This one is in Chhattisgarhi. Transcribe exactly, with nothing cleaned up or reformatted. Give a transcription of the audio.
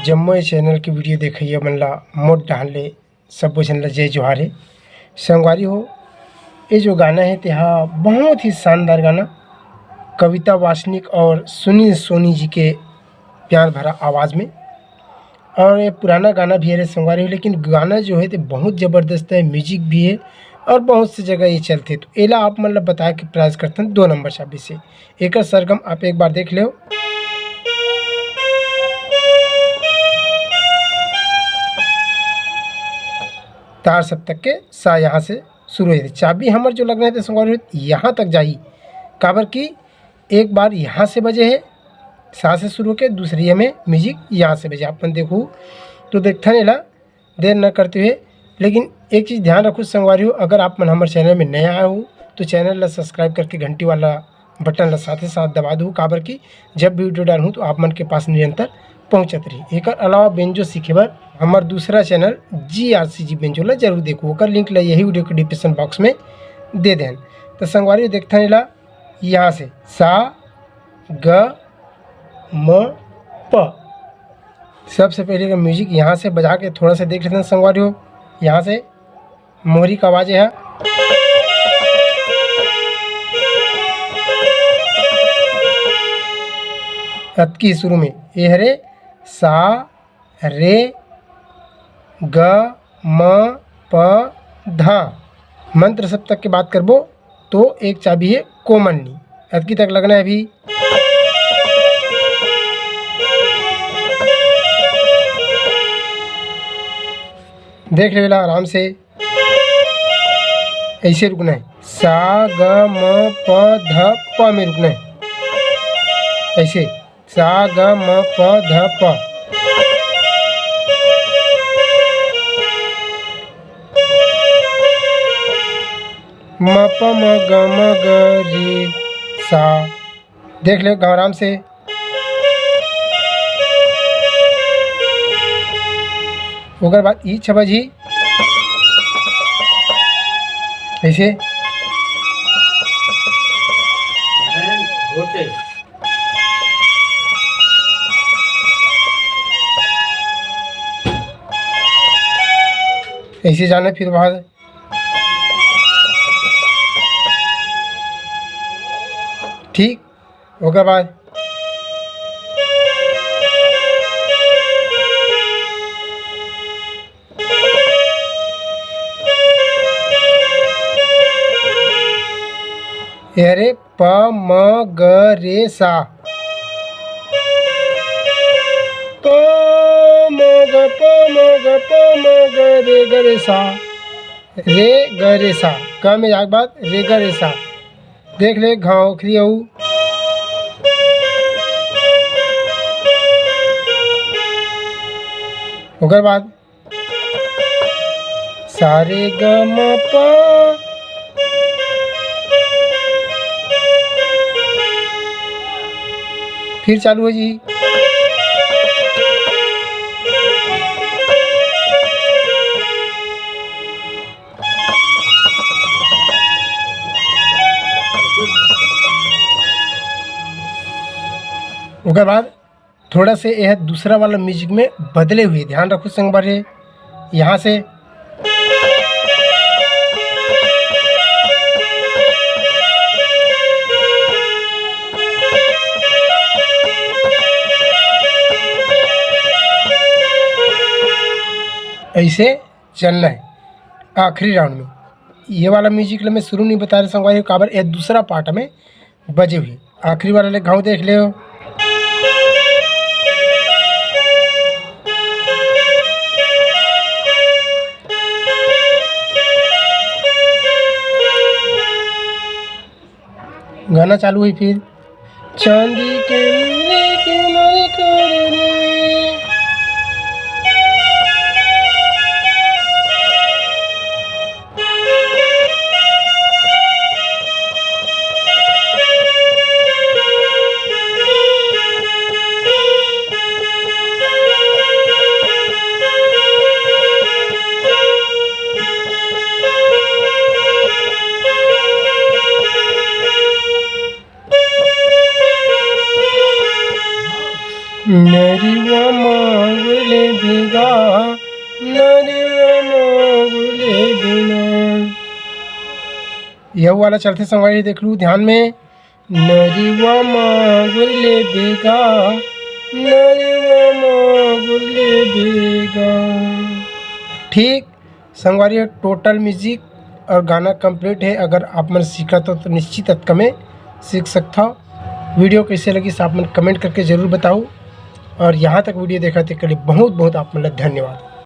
जम्मो ये चैनल के वीडियो देखइया मन ला मोर डहान ले सब्बो झन ला जय जोहार हे। संगवारी हो, ये जो गाना हे, तेहा बहुत ही शानदार गाना, कविता वासनिक और सुनील सोनी जी के प्यार भरा आवाज़ में। और ये पुराना गाना भी हरे संगवारी हो, लेकिन गाना जो हे, ते बहुत ज़बरदस्त हे, म्यूजिक भी हे और बहुत सी जगह ये चलथे। तो एला आप मन ला बताए के प्रयास करथन दो नंबर चाबी से। एकर सरगम आप एक बार देख लेव। तार सप्तक के सा यहाँ से शुरू होथे। चाबी हमर जो लगना हे, ते संगवारी हो, यहाँ तक जाही, काबर कि एक बार यहाँ से बजे हे, सा से शुरू होके, दूसरी में म्यूजिक यहाँ से बजे। आप मन देखू तो देखथन एला, देर न करते हुए। लेकिन एक चीज़ ध्यान रखू संगवारी हो, अगर आप मन हमर चैनल में नया आए हो, तो चैनल ला सब्सक्राइब करके घंटी वाला बटन ला साथे साथ दबा दू, काबर कि जब भी वीडियो डालहूँ, तो आप मन के पास निरंतर पहुँचत रही। एकर अलावा बेंजो सीखे बर हमर दूसरा चैनल जी आर सी जी बेंजो ला जरूर देखू, ओकर लिंक ला यही वीडियो के डिस्क्रिप्शन बॉक्स में दे देन। तो संगवारी हो, देखथन एला यहाँ से सा ग म प। सबसे पहले का म्यूजिक यहाँ से बजा के थोड़ा सा देख लेथन संगवारी हो। यहाँ से मोहरी का आवाज हे। अतकी शुरू में ये हरे सा रे ग म प धा। मंत्र सप्तक के बात करबो तो एक चाबी हे कोमल नी। अतकी तक लगना हे अभी। देख लेवला आराम से, ऐसे रुकना हे। सा ग म प ध प में रुकना हे, ऐसे। सा ग म प ध प। म प म ग म ग रे सा। देख ले आराम से। ओकर बाद ई छबा जी ऐसे। ऐसे जाना, फिर वहाँ ठीक, ओकर बाद ये रे प म ग रे सा। प म ग, प म ग, प म ग रे ग रे सा। रे ग रे सा। ग में जाके बाद रे ग रे सा। देख ले घाव खरी अऊ। ओकर बाद सा रे ग म प। फिर चालू हो जी। ओकर बाद थोड़ा से यह दूसरा वाला म्यूजिक में बदले हुए, ध्यान रखो संगवारी। यहाँ से ऐसे चलना है आखिरी राउंड में। ये वाला म्यूजिक ला मैं शुरू नहीं बता रहे संगवारी, काबर ये दूसरा पार्ट में बजे हुए। आखिरी वाला ले घाव देख ले। गाना चालू हुई फिर। चांदी के नीले किनारे कर ले। नरिवा मांग ले बेगा, नरिवा मांग ले बेगा। यह वाला चलथे संगवारी, देख लू ध्यान में। नरिवा मांग ले बेगा, नरिवा मांग ले बेगा। ठीक संगवारी, टोटल म्यूजिक और गाना कंप्लीट है। अगर आप मन सीखत हो तो निश्चित अतका में सीख सकत हो। वीडियो कैसे लगी आप मन कमेंट करके जरूर बताओ। और यहाँ तक वीडियो देखा, तेकर लिए बहुत बहुत आप मन ला धन्यवाद।